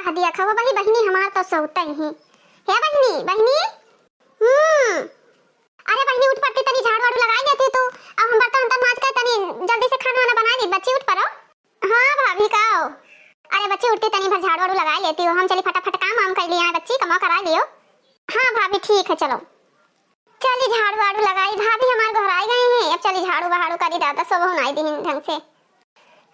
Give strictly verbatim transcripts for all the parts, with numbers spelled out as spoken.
कह दिया खा, वो बही बहिनी हमार तो सोते ही। हे बहिनी, बहिनी, हम्म, अरे बहिनी, उठ पड़ती, तनी झाड़ू वाड़ू लगाई लेती तू। अब हम बर्तन उर्तन मांज के तनी जल्दी से खाना वाना बनाई दी। बच्ची, उठ पड़ो। हाँ भाभी, का हो? अरे बच्ची, उठती तनी भर झाड़ू वाड़ू लगाई लेती हो, हम चली फटाफट काम वाम कर लिया है बच्ची, कमा करा लियो। हाँ भाभी, ठीक है, चलो। चली झाड़ू वाड़ू लगाई, भाभी हमार घराई गई हैं, अब चली झाड़ू बहाड़ू करी, दादा सोबहु नाई दिहिन ढंग से।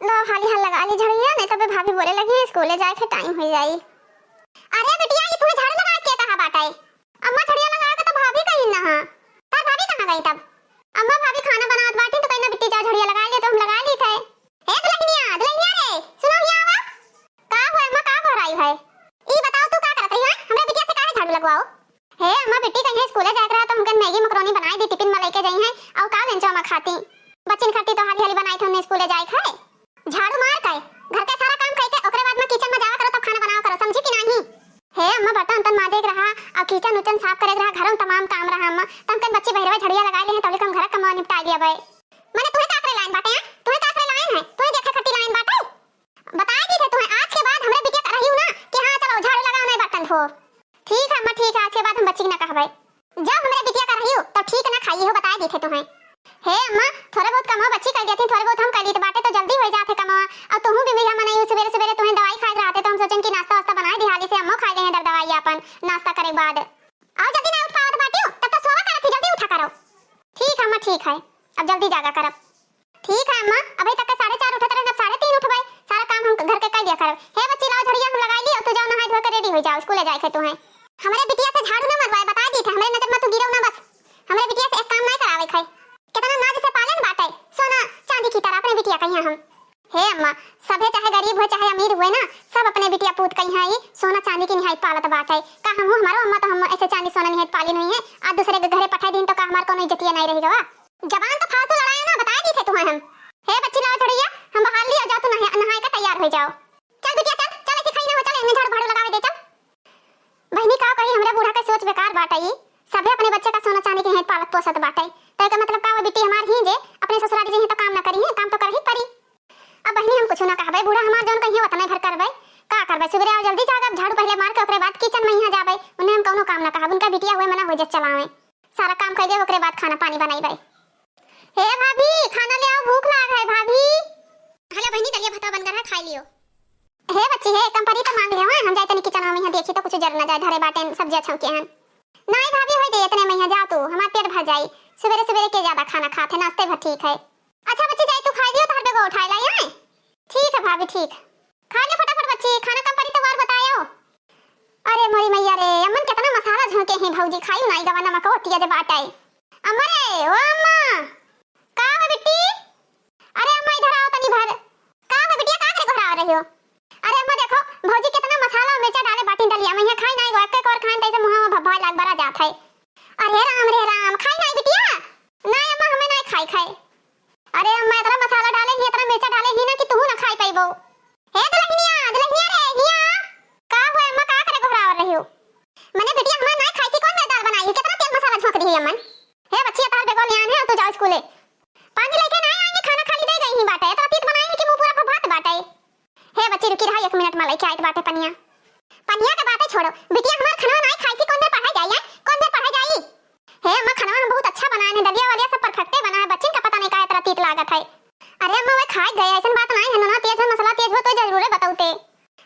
लो हाली हाल लगा ली झड़िया, नहीं तबे भाभी बोले लगी स्कूले जाए के टाइम हो जाई। अरे बिटिया, ये तुम्हें झाड़ू लगा के कहा बाटे? अम्मा, झड़िया लगा के तो भाभी कहीं ना हा। तार भाभी कहाँ गई तब? अम्मा, भाभी खाना बनावत बाटी तो कहीं ना, बिट्टी जा झड़िया लगा ले, तो हम लगा ली थे। ए दुल्हनिया, दुल्हनिया रे, सुनो हिया आवा। का हुआ अम्मा, का घराई है? ई बताओ तू का करत रही है? हमरे बिटिया से काहे झाड़ू लगवाओ? हे अम्मा, बिट्टी कहीं स्कूले जाए के रहा तो हमके मैगी मकरोनी बनाई दी, टिफिन में लेके जाई हैं और का लंचवा में खाती। बच्चिन खाती तो हाली हाली बनाई थे, उन्हें स्कूले जाए के है। झाड़ू मार के घर के सारा काम कई के ओकरे बाद में किचन में जावा करो, तब खाना बनावा करो, समझी कि नहीं? हे अम्मा, बर्तन उर्तन माजे के रहा और किचन उचन साफ करे के रहा, घरों में तमाम काम रहा अम्मा। तब कन बच्ची बहिरवा झड़िया लगा ले हैं, तब हम घर का काम निपटा लिया बे। मने तुम्हें का करे लाइन बाटे हैं? तुम्हें का करे लाइन है? तुम्हें देखे खट्टी लाइन बाटे? बताए दी थे तुम्हें, आज के बाद हमरे बिटिया का रही ना कि हाँ चलो झाड़ू लगाओ, नहीं बर्तन धो। ठीक है अम्मा, ठीक है, आज के बाद हम बच्ची ना कहबे। जब हमरे बिटिया का रही हो तब ठीक ना खाई हो, बताए दी थे तुम्हें। हे अम्मा, थोड़े बहुत कमवा बच्ची कर देती, थोड़े बहुत हम कर ली तो बाटे तो जल्दी हो जाते कमवा। और तुहू भी मिला मनाई, सुबेरे सुबेरे तुम्हें दवाई खाए रहते तो हम सोचें कि नाश्ता वास्ता बनाए दी हाली से, अम्मा खाए ले हैं दवाई अपन नाश्ता करे के बाद। और जल्दी ना उठ पावत बाटी हो, तब तो सोवा करत थी, जल्दी उठा करो। ठीक है अम्मा, ठीक है, अब जल्दी जागा करब। ठीक है अम्मा, अभी तक के साढ़े चार उठत रहे, अब साढ़े तीन उठबे, सारा काम हम घर के कर लिया करब। हे बच्ची, लाओ झड़िया हम लगाई ली, और तू जाओ नहाए धोए के रेडी हो जाओ, स्कूले जाए के तुम्हें। हमरे बिटिया से झाड़ू ना मरवाए, बता दी थे, हमरे नजर में तू गिरो ना बस। हमरे बिटिया से एक काम नहीं करावे खाए। कितना नाज से पालन बाटे, सोना चांदी की तरह अपने बिटिया कहिया हम। हे अम्मा, सभे चाहे गरीब हो चाहे अमीर हुए ना, सब अपने बिटिया पूत कहिया ई सोना चांदी की निहायत पालत बाटे। का हम हूँ, हमारो अम्मा तो हम ऐसे चांदी सोना निहायत पाली नहीं है, आज दूसरे के घरे पठाई दिन तो का हमार कोनो इज्जतिया नहीं रही गवा? जबान तो फालतू लड़ाए ना, बताए दी थे तुम्हें हम। हे बच्ची, लाओ झड़िया, हम बहार ली और जाओ तू नहा-, नहाए के तैयार हो जाओ। चल बिटिया चल, चल ऐसी खाई ना हो, चल इन्हें झाड़ू भाड़ू लगावे दे, चल। बहिनी का कही, हमरे बूढ़ा के सोच बेकार बाटे ई। सभे अपने बच्चे का सोना चांदी के हैं पालत पोसत बाटे। तो एकर मतलब का हुआ, बिट्टी हमार ही जे अपने ससुरारी जइहें तो काम ना करिहें, काम तो करही परी। अब बहिनी हम कुछ ना कहबे, बूढ़ा हमार जौन कहिहें वतने भर करबे। का करबे, सुबेरे आओ जल्दी जागब, झाड़ू पहले मार के ओकरे बाद किचन में यहाँ जाबे, उन्हें हम कौनो काम ना कहब, उनका बिटिया हुए मना हो जे चलावे। सारा काम कर दे, ओकरे बाद खाना पानी बनाई बाई। हे भाभी, खाना ले आओ, भूख लाग है भाभी। हेलो बहिनी, दलिया भात बन गया है, खाई लियो। हे बच्ची, हे कम परी तो मांग ले, हाँ, हम जाए तनी किचन में, यहाँ देखी तो कुछ जर ना जाए, धरे बाटे सब्जियाँ छौके हैं। नहीं भाभी, होई दे इतने में, यहाँ जाओ तू, हमार पेट भर जाई। सुबेरे सुबेरे के ज्यादा खाना खात है, नाश्ते भर ठीक है। अच्छा बच्ची, जाए तू खाई लियो, तोहर बेगो उठाए लाई, हाँ? ठीक है भाभी, ठीक। खा ले फटाफट बच्ची, खाना कम पड़ी तो और बतायो। अरे मोरी मैया रे, अम्मन कितना मसाला झोंके हैं भौजी, खाई नाई गवा नमक ओतिया जे बाटे। अम्मा रे, ओ अम्मा, का हो बिट्टी? अरे अम्मा इधर आओ तनी भर। का हो बिटिया, का करे घोराव रही हो? अरे अम्मा देखो, भौजी कितना मसाला और मिर्चा डाले बाटी दलिया में, यहाँ खाई नाई गो, एक एक और खाई तैसे मुँह में भभा लाग बरा जात है। अरे राम रे राम, खाई नाई बिटिया? नाई अम्मा, हमें नाई खाई खाए। अरे अम्मा, इतना मसाला डाले ही, इतना मिर्चा डाले ही ना कि तुहू ना खाई पाइबो। हे दुल्हनिया, दुल्हनिया रे, हिया। का हुआ अम्मा, का करे घोराव रही हो? मने बिटिया हमार नाई खाई थी, कौन मेरे दाल बनाई है? कितना तेल मसाला झोंक दी है अम्मन। हे बच्ची, तार बेगो लियान है, तू जाओ स्कूले। पानी लेके नाई आई है, खाना खाली दे गई ही बाटे। इतना तीत बनाई है कि मुंह पूरा भभात बाटे। हे बच्ची, रुकी रहा, एक मिनट में लेके आइत बाटे पनिया। पनिया के बातें छोड़ो, बिटिया हमार खाना नाई खाई थी, कौन देर पढ़ाई जाई है? कौन देर पढ़ाई जाई? हे अम्मा, खाना हम बहुत अच्छा बनाए हैं, दलिया वलिया सब परफेक्टे बना है, बच्चिन का पता नहीं का इतना तीत लागत है। अरे अम्मा, वे खाए गए, ऐसन बात नहीं है, नमक तेज हो, मसाला तेज हो तो जरूरे बताउते।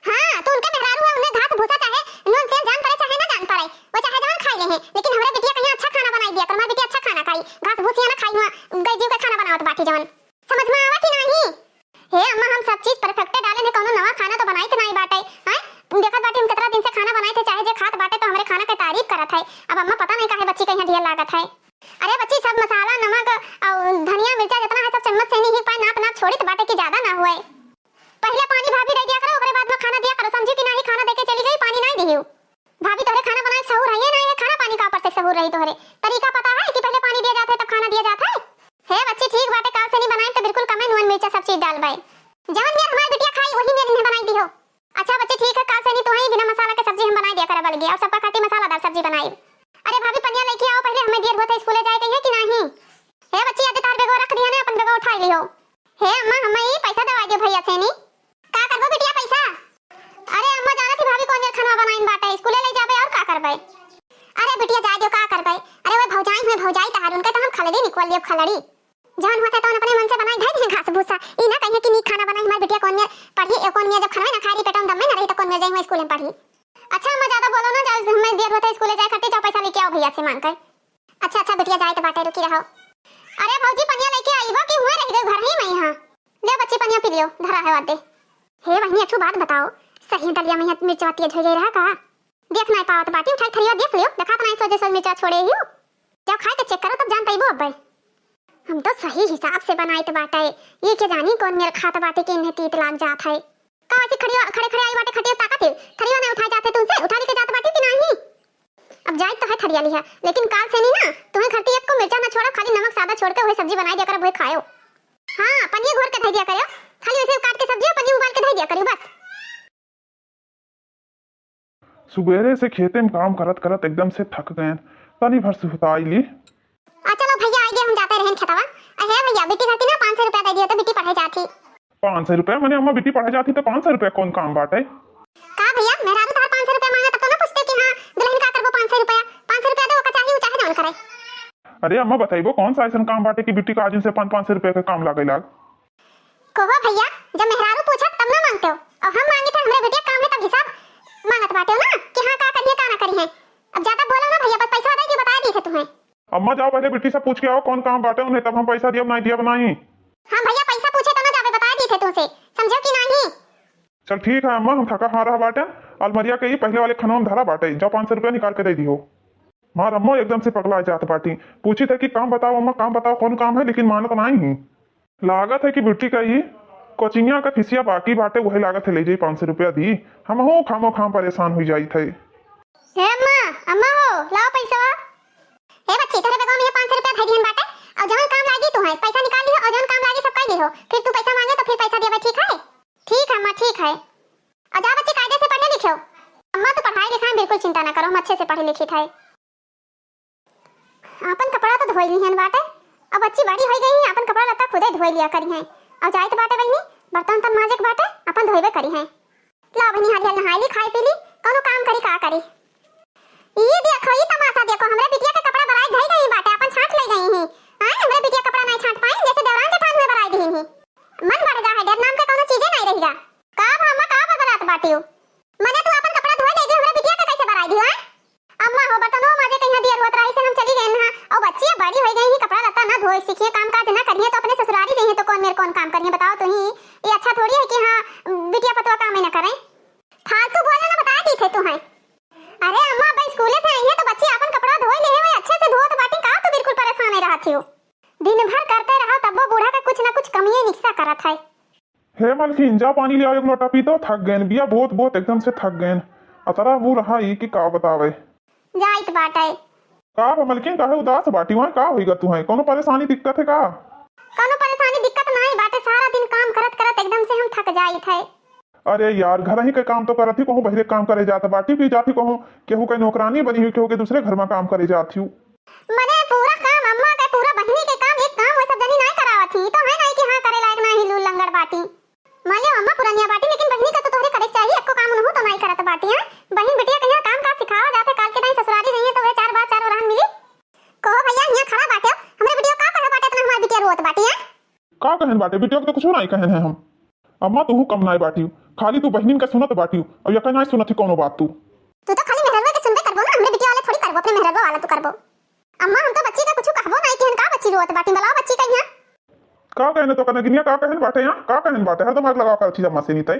हाँ, तू उनके मेहरारू है, उन्हें घास भूसा चाहे नून तेल जान पड़े चाहे ना जान पड़े, वो चाहे जवन खाई ले हैं, लेकिन हमरे बिटिया कहीं अच्छा खाना बनाई दिया, तो हमारी बिटिया अच्छा खाना खाई, घास भूसिया ना खाई, हुआ गई जीव का खाना बनावत बाटी जवन। समझ में आवा कि नहीं? हे अम्मा, हम सब चीज परफेक्टे डाले ने, कौनो नवा खाना तो बनाई के नहीं बाटे, हैं? देखत बाटी हम कितना दिन से खाना बनाई थे, चाहे जे खात बाटे तो हमरे खाना के तारीफ करत है। अब अम्मा पता नहीं काहे बच्ची के यहाँ ढेर लागत है। अरे बच्ची, सब मसाला, नमक और धनिया, मिर्चा जितना है सब चम्मच से नहीं पाए, नाप नाप छोड़ी तो बाटे कि ज्यादा ना हुए। पहले पानी भाभी दे दिया करो, ओकरे बाद में खाना दिया करो, समझी कि नहीं? खाना दे के चली गई, पानी नहीं दिही। भाभी तोहरे खाना बनाए सहूर है ये ना, ये खाना पानी का ऊपर से सहूर रही तोहरे। तरीका पता है कि पहले पानी दिया जाता है तब खाना दिया जाता है? हे बच्ची, ठीक बाटे, काल से नहीं बनाए तो बिल्कुल कमे नून मिर्चा सब चीज डालबे। जवन मेर हमारी बिटिया खाई वही मेर इन्हें बनाई दिहो। अच्छा बच्ची, ठीक है, काल से नहीं तो है बिना मसाला के सब्जी हम बनाई दिया करब अलगे, और सबका खातिर मसालादार सब्जी बनाई। अरे भाभी, पनिया लेके आओ, पहले हमें देर होता है स्कूले जाए के है कि नहीं? हे बच्ची, आज तार बेगवा रख दिया ना, अपन बेगवा उठा लियो। हे अम्मा, हमें ई पैसा दवा दियो भैया से नी। का करबो बिटिया पैसा? अरे अम्मा, जाना थी अरे बिटिया जाए दियो, का करबे? अरे वो भौजाई हुए, भौजाई तहार, उनके तो हम खलड़ी निकल लिए, खलड़ी। जौन होत है तौन अपने मन से बनाई धई दिहे घास भूसा। ई ना कहिए कि नीक खाना बनाई हमार बिटिया, कौन मेर पढ़ी, ए कौन मेर जब खाना ना खाई रही, पेट में दम में ना रही तो कौन मेर जाई हुए स्कूल में पढ़ी। अच्छा अम्मा, ज्यादा बोलो ना, जाओ, हमें देर होत है स्कूल जाए खातिर, जाओ पैसा लेके आओ भैया से मांग कर। अच्छा, अच्छा बिटिया, जाए तो बाटे, रुकी रहो। अरे भौजी, पनिया लेके आई हो कि हुए रह गई घर ही में यहाँ? ले बच्ची, पनिया पी लियो, धरा है वादे। हे बहिनी, अच्छू बात बताओ, सही दलिया में यहाँ मिर्चवा तेज हो गई रहा का? देख नहीं पावत बाटी, उठाई थरिया देख लियो, देखात नहीं सोझे सोझ मिर्चवा छोड़े ही। जब खाए के चेक करो तब जान पाइबो अब्बे। हम तो सही हिसाब से बनाइत बाटे, ये के जानी कौन मेर खात बाटे कि इन्हें तीत लाग जात है। का ऐसे खड़िया, खड़े खड़े आई बाटे खटिया ताकत है, थरिया ना उठाए जाते तुमसे, उठा लेके जात बाटी कि नहीं? अब जाइत तो है थरिया लिहा, लेकिन काल से नहीं ना, तुम्हें घर की एक को मिर्चा ना छोड़ा, खाली नमक सादा छोड़ के वही सब्जी बनाई दिया कर, वही खायो। हाँ, पनिया घोर के धई दिया करियो, खाली वैसे काट के सब्जी और पनिया उबाल के धई दिया करियो बस। सुबेरे से खेते में काम करत करत एकदम से थक गए, तनी भर सुहताई ली। अच्छा लो भैया, आइए हम जाते रहन खेतवा। अहे भैया, बिट्टी खातिर ना पाँच सौ रुपया दे दियो तो बिट्टी पढ़े जाती। पाँच सौ रुपया? मने अम्मा बिट्टी पढ़े जाती तो पाँच सौ रुपया कौन काम बाटे? का भैया, मेहरारू तोहार पाँच सौ रुपया मांगे तब तो ना पूछते कि हाँ दुल्हन का करबो पाँच सौ रुपया, पाँच सौ रुपया दे, ओका चाही, उ चाहे जौन करे। अरे अम्मा, बताइबो कौन सा ऐसन काम बाटे कि बिट्टी का आजिन से पाँच, पाँच सौ रुपया के काम लागे लाग? कहो भैया, जब मेहरारू पूछत तब ना मांगते हो, और हम मांगे थे हमरे बिटिया काम है तब हिसाब मांगत बाटे हो ना कि हाँ का करिए का ना करिए। अब ज्यादा बोलो ना भैया, बस पैसा दे के बता दी थे तुम्हें। अम्मा जाओ पहले बिट्टी से पूछ के आओ कौन काम बाटे उन्हें, तब हम पैसा दियब नहीं दियब नहीं। हाँ भैया, पैसा पूछे तो ना जावे, बता दी थे तुमसे, समझो कि नहीं? चल ठीक है अम्मा, हम थका हारा बाटे, अलमरिया के ही पहले वाले खनवा में धरा बाटे, जाओ पाँच सौ रुपया निकाल के दे दियो। मार अम्मा एकदम से पगला जात बाटी, पूछी थे कि काम बताओ अम्मा, काम बताओ, कौन काम है, लेकिन मानत नहीं ही। लागत है कि बिट्टी का ही कोचिंगिया का फीसिया बाकी बाटे, वही लागत है ले जाई पाँच सौ रुपया दी। हमहू खामो खाम परेशान हुई जाई थे। हे अम्मा, अम्मा हो, लाओ पैसा। हे बच्ची, तोरे बेगवा में ये पाँच सौ रुपया धई दिहन बाटे, और जौन काम लागी तू है पैसा निकाल लिहो, और जौन काम लागी सब कर लिहो, फिर तू पैसा मांगे तो फिर पैसा देबे, ठीक है? ठीक है अम्मा, ठीक है। और जा बच्ची, कायदे से पढ़े लिखो। अम्मा तो पढ़ाई लिखाई बिल्कुल चिंता ना करो, हम अच्छे से पढ़े लिखित है। आपन कपड़ा तो धोई लिहन बाटे, अब बच्ची बड़ी होई गई है, आपन कपड़ा लत्ता खुदे धोई लिया करी हैं। अब जाइत बाटे बहिनी, बर्तन तन माजे के बाटे, आपन धोइबे करी हैं। ला बहिनी, हाली हाली नहाई ली, खाई पी ली, कौनो काम करी का करी। ई देखो, ई तमाशा देखो, हमरे बिटिया के कपड़ा बराई धई गई बाटे, आपन छांट ले गई ही। आए, हमरे बिटिया कपड़ा नहीं छांट पाई, जैसे देवरान जेठान में बराई दिहिन ही। मन बढ़ गा है, डर नाम का कौनो चीजे नहीं रह गा। का बा अम्मा, का बदलात बाटियो? मने तू आपन कपड़ा धोए ले गई, हमरे बिटिया के कैसे बराई दियो, आए? अम्मा हो, बर्तनो माजे कहिया दियर होत रही से हम चली गए ना, और बच्चिया बड़ी होई गई ही, कपड़ा लत्ता ना धोए सीखिए, काम काज ना करिए तो अपने ससुरारी जाइए तो कौन मेर कौन काम करिए, बताओ तो ही। ये अच्छा थोड़ी है कि हाँ, बिटिया पतवा काम ही ना करें। फालतू बोले ना, बता दी थे तू हैं। अरे अम्मा, अब स्कूले से आई है तो बच्ची आपन कपड़ा धोए ले है, वही अच्छे से धोत बाटी का, तू बिल्कुल परेशान ही रहत हो। दिन भर करते रहो तब वो बूढ़ा का कुछ ना कुछ कमिए निकसा करत है। हे मलकिन, जा पानी ले आओ एक लोटा पी तो, थक गएन, बिया बहुत बहुत एकदम से थक गएन। अतरा वो रहा ई कि का बतावे। जाइत बाटे। का बा मलकिन, काहे उदास बाटी, वहाँ का होइगा तू है, कौनो परेशानी दिक्कत है का? कौनो परेशानी दिक्कत नहीं बाटे, सारा दिन काम करत करत एकदम से हम थक जाइत है। अरे यार, घर ही के काम तो करत ही, कहूँ बहरे काम करे जात बाटी भी जाती, कहूँ केहू के नौकरानी बनी हुई, केहू के दूसरे घर में काम करे जाती हूँ। मने पूरा काम अम्मा के, पूरा बहिनी के काम, एक काम वो सब जनी नहीं करावत ही, तो है नहीं कि हाँ करे लायक नहीं लूल लंगड़ बाटी। मान लियो अम्मा पुरनिया बाटी, लेकिन बहिनी का तो तोहरे करे के चाहिए, एको काम उनहु तो नहीं करत बाटी, हैं? बहिन बिटिया कहिया काम का सिखावा जाते, काल के दाई ससुरारी जाइए तो वे चार बात चार ओरहन मिली। कहो भैया, हियाँ खड़ा बाटे, हमरे बिटिया का कहे बाटे, इतना हमार बिटिया रोत बाटी, हैं? का कहन बाटे? बिटिया के तो कुछ नहीं कहन है हम। अम्मा, तू कम नाय बाटियो, खाली तू बहिनिन के सुनत बाटियो, और यका नाय सुनत ही कौनो बात तू। तू तो खाली मेहररुआ के सुनबे करबो ना, हमरे बिटिया वाले थोड़ी करबो, अपने मेहररुआ वाला तू करबो। अम्मा, हम तो बच्ची का कुछ कहबो नहीं किहन, का बच्ची रोत बाटी, बुलाओ बच्ची का यहाँ। का कहने तो कनगिनिया, का कहन बाटे यहाँ, का कहन बाटे, हरदम आग लगावा करत ही अम्मा से नहीं तय।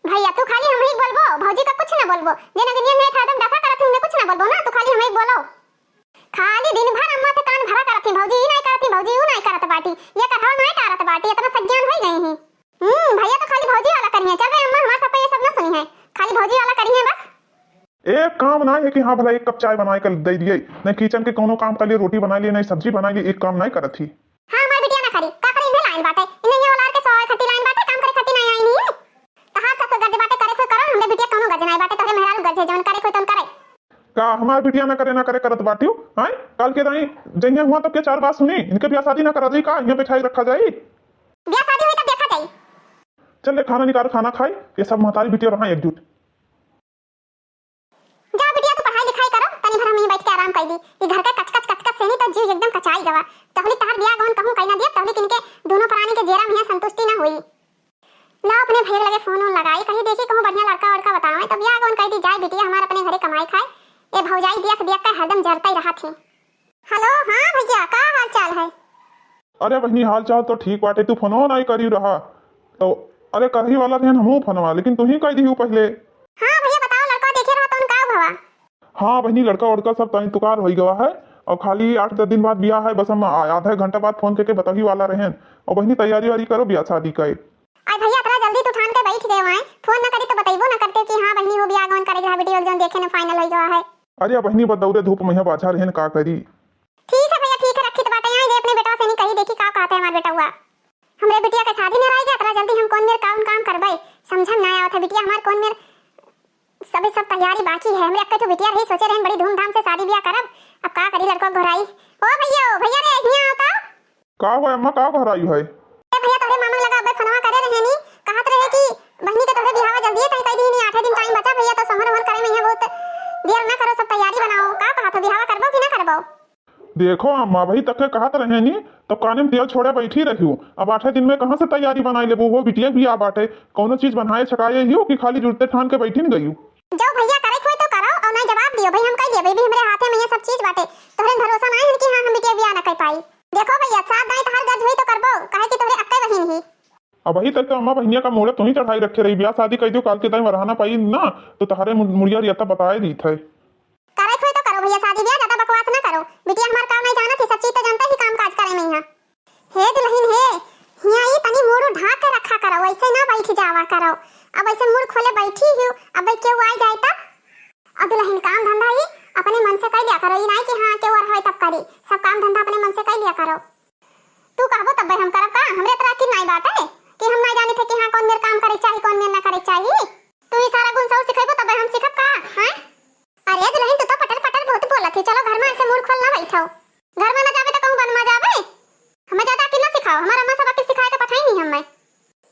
भैया, तू खाली हम ही बोलबो, भौजी का कुछ ना बोलबो, जे नगिनिया नहीं था, हरदम दशा करत ही, उन्हें कुछ ना बोलबो ना, तू खाली हम ही बोलो। खाली दिन भर अम्मा से कान भरा करत ही, भौजी ई नहीं करत ही, भौजी ऊ नहीं करत बाटी, ये करहौ नहीं टारत बाटी, इतना सज्ञान हो गई ही। हम्म, भैया तो खाली भौजी वाला करिए। चल रे अम्मा, हमार सब ये सब ना सुनी है, खाली भौजी वाला करिए बस। एक काम ना है कि हाँ भला एक कप चाय बनाए कर दे दिए, नहीं किचन के कोनो काम कर लिए, रोटी बना लिए, नहीं सब्जी बना लिए, एक काम नहीं करत ही। हाँ, हमार बिटिया ना करी, का करी, इन्हें लाइन बाटे, इन्हें ये वाला के सवाल खाती लाइन बाटे, काम करे खाती नहीं आई नहीं। तहार सबके गरज बाटे, करे कोई करो, हमरे बिटिया कोनो गरज नहीं बाटे, तोहरे मेहरारू गरज है, जवन करे कोई तवन करे। का हमार बिटिया ना करे, ना करे करत बाटियो, हैं? काल के दाई जइया हुआ तब के चार बात सुनी, इनके ब्याह शादी ना करा जाई का, यहाँ बैठाई रखा जाई? ब्याह शादी होई तब देखा जाई। चल ले खाना निकाल, खाना खाई, ये सब महतारी बिटिया रहा एकजुट। जा बिटिया, तू पढ़ाई लिखाई कर, बैठ के आराम कइ ली। ई घर के कचकच, कचकच से नहीं तो जीव एकदम कचाई गवा। तहली तहार बियाह गवन कहूँ कइ ना दिया, तहली किनके दोनों प्राणी के जेरा में संतुष्टि ना हुई। ला अपने भैया लगे फोन वोन लगाई, कहीं देखी कहूँ बढ़िया लड़का वड़का बतावे, तो बियाह गवन कइ दी जाए बिटिया हमार अपने घरे कमाई खाए। ए भौजाई दियक दियक के हरदम जरतई रहत ही। हेलो, हाँ भैया, का हाल चाल है? अरे बहिनी, हाल चाल तो ठीक बाटे, तू फोनवा नाई करी रहा। तो अरे करही वाला रहन हमहू फोनवा, लेकिन तू ही कह दिहू पहले। हाँ भैया, बताओ, लड़का देखे रहा तौन का भवा? हाँ बहिनी, लड़का वड़का सब तय तुकार होई गवा है, और खाली आठ दस दिन बाद बियाह है, बस हम आ-, आधा घंटा बाद फोन करके बताही वाला रहन। और बहिनी, तैयारी वारी करो बियाह शादी का। आई भैया, इतना जल्दी तू ठान के बैठ गए वहाँ, फोन न करी तो बतैबो न करते कि हाँ बहिनी हो बियाह गवन करे के रहा, बिटिया जौन देखे न फाइनल होई गवा है। अरे बहिनी, बस दौरे धूप में बाझा रहन, का करी। ठीक है भैया, ठीक है, रखी तो बाटे यहाँ, जे अपने बेटवा से नहीं कही, देखी का कहते हमार बेटवा। हमरे बिटिया के शादी में रह गया, इतना जल्दी हम कौन मेर कौन काम करबे, समझ में ना आवत है। बिटिया हमार कौन मेर, सबे सब तैयारी बाकी है। हमरे अक्के ठो बिटिया रही, सोचे रहन बड़ी धूमधाम से शादी ब्याह करब, अब का करी लड़को घोराई। ओ भैया, ओ भैया रे, हियाँ आओ तो। का हो अम्मा, का घोराई है? ए भैया, तोहरे मामा लगा अबे फोनवा करे रहे नी, कहत रहे कि बहिनी के तोहरे बिहावा जल्दी तय कई दी नी, आठे दिन टाइम बचा भैया, तो सोहर ओहर करे में यहाँ बहुत देर ना करो, सब तैयारी बनाओ। का कहत हो, बिहावा करबो कि ना करबो? देखो अम्मा, अबही तक के कहत रहे नी, तब काने में तेल छोड़े बैठी रही हूँ। अब आठे दिन में कहाँ से तैयारी बनाई लेबू? वो बिटिया भी आ बाटे, कौनो चीज बनाए छकाए ही हो कि खाली जुड़ते ठान के बैठी न गई? जो भैया करे कोई तो करो और नहीं जवाब दियो भाई, हम कह दिए भाई भी हमरे हाथे में ये सब चीज बाटे, तोहरे भरोसा नहीं है कि हाँ हम बिटिया बियाह ना कर पाई। देखो भैया, साथ दाई तहार गज हुई तो करबो, काहे कि तोहरे अक्के बहिन ही। अबही तक तो अम्मा बहिनिया का मूड़े तू ही चढ़ाई रखे रही, बियाह शादी कह दियो, काल के दाई मरहाना पाई ना, तो तहारे मु-, मुड़िया रियता बताए दी थे। करे कोई तो करो भैया शादी ब्याह, ज्यादा बकवास ना करो। बिटिया हमार काम नहीं जानत ही, सब चीज तो जानते ही काम काज करे में यहाँ। हे दुल्हन हे, हिया ई तनी मुड़ ढाक के रखा करो, ऐसे ना बैठ जावा करो। अब ऐसे मुड़ खोले बैठी हूँ, अब केहू आ जाए तब? अब दुल्हन काम धंधा ही अपने मन से कर लिया करो, ई नहीं कि हाँ केहू रहे तब करी, सब काम धंधा अपने मन से कर लिया करो। तू कहबो तब हम करब का? हमरे तरह की नहीं बात है कि हम नहीं जानी थे कि हाँ कौन मेर काम करे चाही, कौन मेर ना करे चाही। तू ही सारा गुण सब सिखेबो तब हम सीखब का? हैं? अरे दुल्हन, तू तो पटर पटर बहुत बोलत ही। चलो घर में ऐसे मुड़ खोल ना बैठो। घर में ना जाबे तो कहूँ बन में जाबे। हमें ज्यादा अकिल ना सिखाओ, हमार अम्मा सब अकिल सिखाए के पठाई नहीं हमें।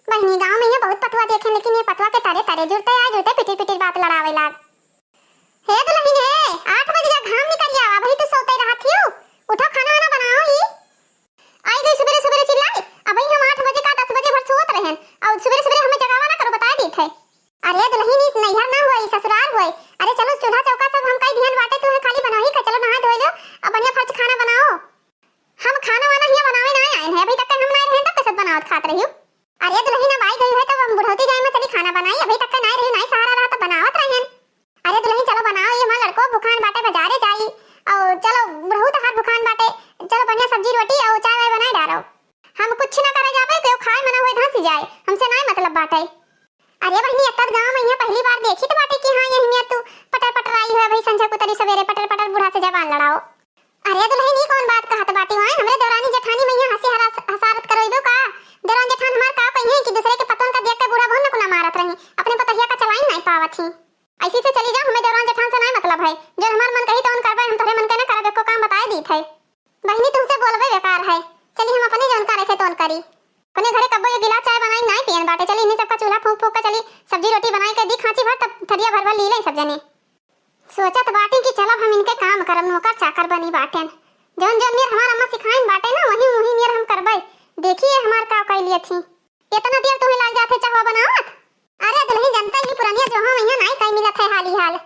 बहिनी, गाँव में ये बहुत पतवा देखे, लेकिन ये पतवा के तरे तरे जुड़ते आ जुड़ते पिटिर पिटिर बात लड़ावे लाग। हे दुल्हन हे, आठ बजे का घाम निकल जावा, अबही तू सोते रहत हियो। उठो, खाना वाना बनाओ ही। आई गई सुबेरे सुबेरे चिल्लाई, अबही हम आठ बजे का दस बजे भर सोत रहन, और सुबेरे सुबेरे हमें जगावा ना करो, बताए दी थे। अरे दुल्हन, ई नैहर ना होई, ससुराल होई। अरे चलो, चूल्हा चौका सब हम कई दिहन बाटे, तू है खाली बनाही का, चलो नहाए धोए लो, अब बढ़िया फर्ज खाना बनाओ। हम खाना वाना हियाँ बनावे ना आए हैं, अभी तक हम ना रहे तब कैसे बनावत खात रही हूँ। अरे दुल्हन, अब आई गई है तब हम बुढ़ौती जाए में चली खाना बनाई, अभी तक ना रही, ना सहारा रहा तब बनावत रहन। अरे दुल्हन चलो बनाओ, ये हमार लड़को भुखान बाटे, बाजारे जाई, और चलो बुढ़ऊ तहार भुखान बाटे, चलो बढ़िया सब्जी रोटी और चाय वाय बनाए डारो। हम कुछ ना करे जाबे, केहू खाए मना हुए धंसी जाए, हमसे नाई मतलब बाटे। अरे बहिनी, अत्तर गाँव में यहाँ पहली बार देखी तो बाटे कि हाँ, यही में तू पटर पटर आई है भाई, संझा कुतरी सवेरे पटर पटर बूढ़ा से जबान लड़ाओ। अरे दुल्हन, ई कौन बात कहत बाटी? वाय, हमरे देवरानी जेठानी में यहाँ हंसी हरा-, हसारत करइबो का? देवरान जेठान हमार का कहिए कि दूसरे के पतोन का देख के बूढ़ा भोन नकुना मारत रही, अपने पतहिया का चलाइन नाई पावत ही। ऐसी से चली जाओ, हमें देवरान जेठान से नाई मतलब है, जो हमार मन कही तो उन करबे, हम तोहरे मन के ना करब, एको काम बताए दीत है। बहिनी, तुमसे बोलबे बेकार है। चली, हम अपने जौन करे के तौन करी। अपने घरे कब्बो ये गिलास चाय बनाई नाई पियन बाटे। चली, इन्हीं सबका चूल्हा फूंक फूंक के चली, सब्जी रोटी बनाई के दी खांची भर, तब थरिया भर भर ली ले सब जने। सोचत बाटी कि चलब हम इनके काम करब, नौकर चाकर बनी बाटेन। जौन जौन मेर हमार अम्मा सिखाइन बाटे ना, वही वही मेर हम करबे। देखिए हमार का कैलियत ही। इतना देर तुम्हें लाग जाते चाहवा बनावत? अरे दुल्हन, जनता ही पुरनिया जो हम यहाँ नाई कई मिलत है हाली हाल।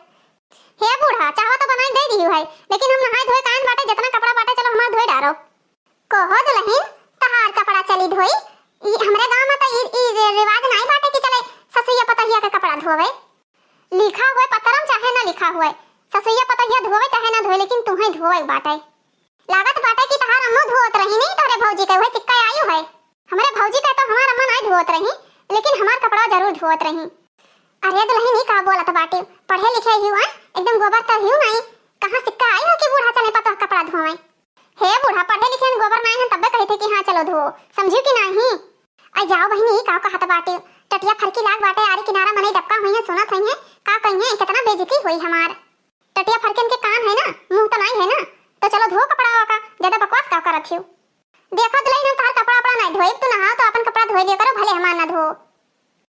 हे बूढ़ा, चाहो तो बनाई दे दिहु है, लेकिन हम नहाए धोए कायन बाटे, जितना कपड़ा बाटे चलो हमार धोए डारो। कहो दुल्हन, तहार कपड़ा चली धोई? ई हमरे गांव में तो ई, ई रे-, रिवाज नाई बाटे कि चले ससुइया पतहिया के कपड़ा धोवे। लिखा हुए पत्तरम चाहे ना लिखा हुए, ससुइया पतहिया धोवे चाहे ना धोए, लेकिन तुम्हें धोवे बाटे। लागत बाटे कि तहार अम्मो धोवत रही नहीं तोहरे भौजी के, वही सिक्का आयु है। हमरे भौजी का तो हमार अम्मा नाई धोवत रही, लेकिन हमार कपड़ा जरूर धोवत रही। अरे दुल्हन, ई का बोलत बाटे? पढ़े लिखे हिउ, आय? एकदम गोबर तो हिउ नाई। कहाँ सिक्का आई हो कि बूढ़ा चले पतोह कपड़ा धोवे? हे बूढ़ा, पढ़े लिखे हन, गोबर नाई हन, तब्बे कही थे कि हाँ चलो धो, समझियो कि नाही? आई जाओ बहिनी, ई का कहत बाटे? टटिया फरकी लाग बाटे, आरे किनारा मनई डबका हुई है, सुनत हुई है, का कही है, कितना बेइज्जती हुई हमार। टटिया फरकन के कान है ना, मुंह तो नाई है ना, तो चलो धो कपड़ा का, ज्यादा बकवास का करत हियो? देखो दुल्हन, हम तहार कपड़ा उपड़ा नाई धोइब, तू नहाओ तो अपन कपड़ा धोए लिया करो, भले हमार ना धो।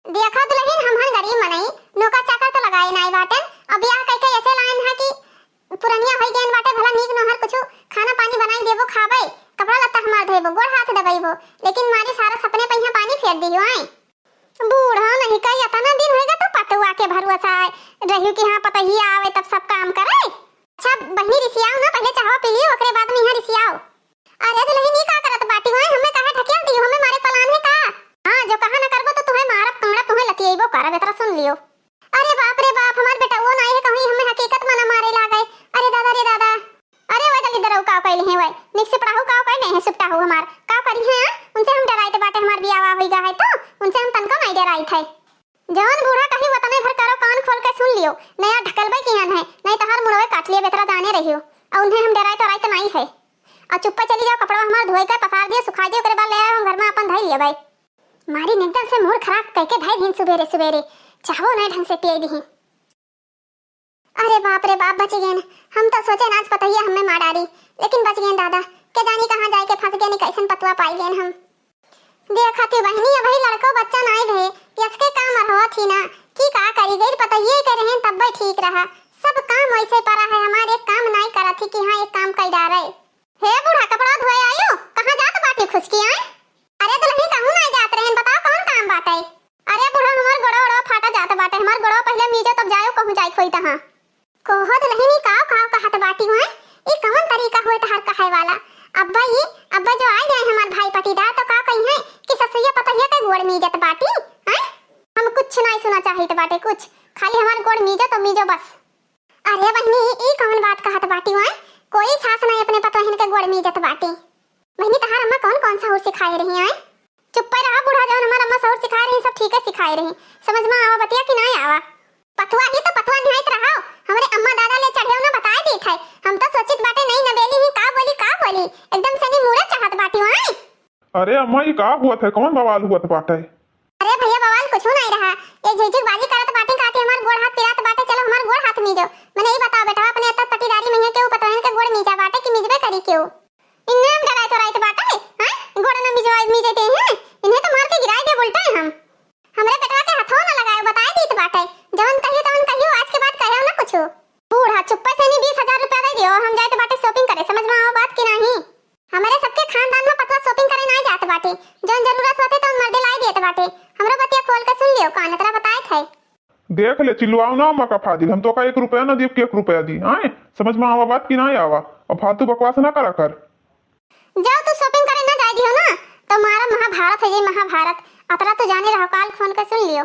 देखो दुल्हन, हम हन गरीब मनई, नौकर चाकर तो लगाए नाई बाटेन, अब ब्याह कइके ऐसे लाइन है कि पुरनिया होई गए वसा रहियो कि हाँ, पतोहिया आवे तब सब काम करे। अच्छा बहिनी, रिसियाओ ना, पहिले चाहवा पी लियो, ओकरे बाद में यहाँ रिसियाओ। अरे दुलहिन, ई का करत बाटी हो? हमें काहे ढकेल दियो? हमें मारे पलान है का? हाँ, जो कहा न करबो तो तुहे मारब, काँड़ब, तुहे लतियेबो करब, एतरा सुन लियो। अरे बाप रे बाप, हमार बेटउओ नाई है, कहूँ हमें हकीकत में न मारे लागे। अरे दादा रे दादा। अरे वै दलिद्दरऊ काव कइले हैं, वै निक से पढ़ाहू काव कइले हैं, सुपटाहू हमार काव करी हैं, हाँ? उनसे हम डेराइत बाटे, हमार बियाह होई गा है तो उनसे हम तनको नाई डेराइत है। जवन बूढ़ा कही वतने भर करो, कान खोल के सुन लियो, नया ढकलबे किहन है, नाई तोहार मुड़वे काट लियो, बेतरा जाने रहियो। और उन्हें हम डेराइत ओराइत नाई है। और चुप्पे चली जाओ, कपड़वा हमार धोए के पसार दियो, सुखाई दियो, ओकरे बाद ले आयो हम घर में अपन धई लियबै। मारी एकदम से मूड खराब कइके धई दीन सुबेरे सुबेरे, चाहवो नाई ढंग से पियई दीन। अरे बाप रे बाप, बच गेन। हम तो सोचे आज पतोहिया हमें मार डारी, लेकिन बच गेन दादा। के जानी कहाँ जाए के फंस गेन, कैसन पतवा पाई गेन हम। देखा थी बहिनी, अबही लड़को बच्चा नाई भे, यसके काम रहवा थी ना, कि का करी, गइर पतोहिए के रहेन तब्बे ठीक रहा। सब काम वैसे परा है, हमार एक काम नाई करा थी कि हाँ एक काम कई डारे। हे बूढ़ा, कपड़ा धोए आयो, कहाँ जात बाटी खुसकी आए? अरे दुलहिन, कहूँ नाई जात रहेन, बताओ कौन काम बाटे? अरे बूढ़ा, हमार गोड़वा ओड़वा फाटा जात बाटे, हमार गोड़वा पहिले मीजो तब जायो कहूँ जाए खोई तहाँ। कोहो दुलहिन, ई काव काव कहत बाटी हुए? ई कवन तरीका हुए तहार कहे वाला? अब्बा ई, अब्बा जो आइ जाए हमार भाई पटीदार तो का कही है कि ससुइया पतोहिया के गोड़ मीजत बाटी, हैं? हम कुछ नाई सुना चाहित बाटे कुछ, खाली हमार गोड़ मीजो तो मीजो बस। अरे बहिनी, ई कवन बात कहत बाटी हुए? कोई सास नाई अपने पतोहिन के गोड़ मीजत बाटी। बहिनी, तहार अम्मा कौन कौन सहूर सिखाए रही हैं? चुप्पे रहा बूढ़ा, जौन हमार अम्मा सहूर सिखाए रही, सब ठीके सिखाए रही। समझ में आवा बतिया कि नाई आवा? पतवा ही तो पतवा निहाइत रहा, हमरे अम्मा दादा ले चढ़े ना बताए देत है। हम तो सोचित बाटे नई नबेली ही का बोली, का बोली, एकदम से नी मूड़े चढ़त बाटी वाई। अरे अम्मा, ई का हुआ था, कौन बवाल हुआ था बाटे? अरे भैया, बवाल कुछ नाई रहा, ये झिझिक बाजी करत बाटे, कहते हमार गोड़ हाथ पिरात बाटे, चलो हमार गोड़ हाथ मीजो। मने ई बताओ बेटवा, अपने अत्ता पटीदारी में है केहू पतोहन के गोड़ मीजा बाटे कि मीजबे करी केहू? इन्हें हम डराइत ओराइत बाटे, हैं? गोड़ न मिजवाई, मिजे दे हैं, इन्हें तो मार के गिराई दे उल्टा ही हम। हमरे बेटवा के हथो न लगाए, बताए दीत बाटे, जवन कहियो तवन कहियो, आज के बाद कहो न कुछ। बूढ़ा चुप्पे से नी बीस हजार रुपया दे दियो, हम जाइत बाटे shopping करे, समझ में आवा बात कि नाहीं? हमरे सबके खानदान में पतवा shopping करे नाई जात बाटे, जौन जरूरत होते तौन मर्दे लाई देत बाटे। हमरो बतिया खोल के सुन लियो, कान तरह बताए थे। देख ले, चिल्लाओ ना अम्मा का फाजिल, हम तोका एक रुपया ना दीब कि एक रुपया दी, आए? समझ में आवा बात कि नाई आवा? अब फालतू बकवास ना करा कर। जाओ तू shopping करे ना जाए दियो ना, तो मारा महाभारत हो जाई महाभारत। अतरा तो जाने रहो, काल फोन के सुन लियो।